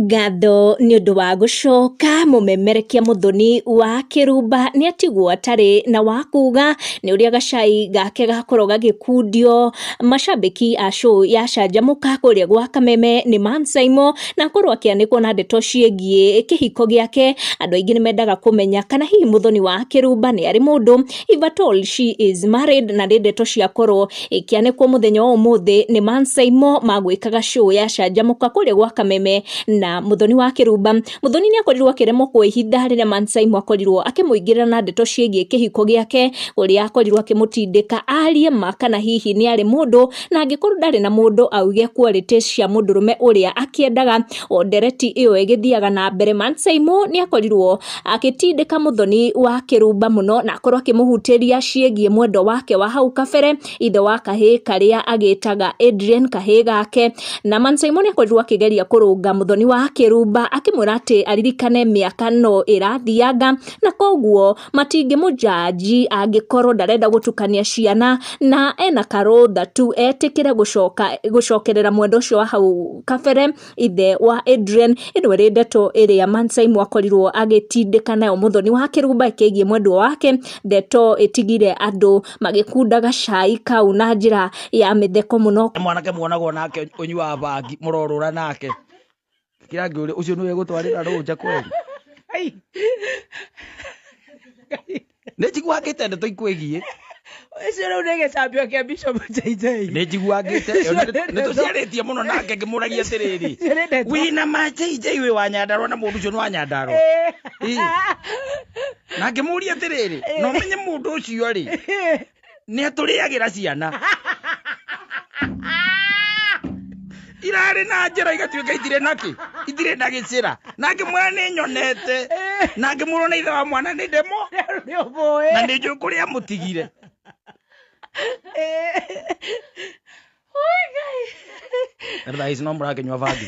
Ngatho nĩ ũndũ wa gũcoka mũmemerekia Muthoni wa Kĩrumba nĩ atigwo atarĩ na wa kuga nĩ ũrĩa gacai gake gakorwo gagĩkundio macambĩki a show ya Canjamũka kũrĩa gwa Kameme nĩ Man Saimo, na akorwo akĩanĩkwo na ndeto ciĩgiĩ kĩhiko gĩake. Andũ aingĩ nĩ mendaga kũmenya kana hihi Muthoni wa Kĩrumba nĩ arĩ mũndũ, if at all she is married, na nĩ ndeto ciakorwo ikĩanĩkwo mũthenya wa ũmũthĩ nĩ Man Saimo magwĩkaga show ya Canjamũka kũrĩa gwa Kameme na Muthoni wa Kĩrumba. Muthoni nĩ akorirwo akĩremwo kwĩhitha rĩrĩa Man Saimo akorirwo akĩmũingĩrĩra na ndeto ciĩgiĩ kĩhiko gĩake, ũrĩa akorirwo akĩmũtindĩka arie ma kana hihi nĩ arĩ mũndũ, na angĩkorwo ndarĩ na mũndũ auge quality cia mũndũrũme ũrĩa akĩendaga. O ndereti ĩyo ĩgĩthiaga na mbere, Man Saimo nĩ akorirwo agĩtindĩka Muthoni wa Kĩrumba mũno na akorwo akĩmũhutĩria ciĩgiĩ mwendwa wake wa hau kabere, ithe wa kahĩĩ karĩa agĩtaga Adrian kahĩĩ gake. Na Man Saimo nĩ akorirwo akĩgeria kũrũnga Muthoni wa Kĩrumba akĩmwĩra atĩ aririkane mĩaka no ĩrathianga na koguo matingĩmũnjanji angĩkorwo ndarenda gũtukania ciana na ena karũtha tu etĩkĩre gũcoka gũcokerera mwendwa ũcio wa hau kabere, ithe wa Adrian. Ĩno ĩrĩ ndeto ĩrĩa Man Saimo akorirwo agĩtindĩka nayo Muthoni wa Kĩrumba ĩkĩgiĩ mwendwa wake, ndeto ĩtigire andũ magĩkunda gacai kau na njĩra ya mĩtheko mũno. Mwanake muonagwo nake ũnyuaga bangi mũrorũra nake kĩrĩa ngĩũria ũcio nĩwe gũtwarĩra rũnja kweli? Nĩ njiguangĩte ndeto ikwĩgiĩ. Ũcio rĩu nĩ gĩcambio kĩa Bishop JJ. Nĩ njiguangĩte nĩ tũciarĩtie mũno nake ngĩmũragia atĩrĩrĩ, Icio nĩ ndeto. Wĩna ma JJ wĩ wa Nyandarua na mũndũ ũcio nĩ wa Nyandarua? Ĩ. Na ngĩmũria atĩrĩrĩ, na ũmenye mũndũ ũcio rĩ nĩ atũrĩagĩra ciana irarĩ na njĩra igatuĩka itirĩ nakĩ, itirĩ na gĩcĩra, na ngĩmwĩra nĩ nyonete, na ngĩmwĩra na ithe wa mwana nĩ ndemo Nĩ ũmũĩ. Na nĩ njũĩ kũrĩa mũtigire. Oi, Ngai. Thaa ici no mũrakĩnyua bangi?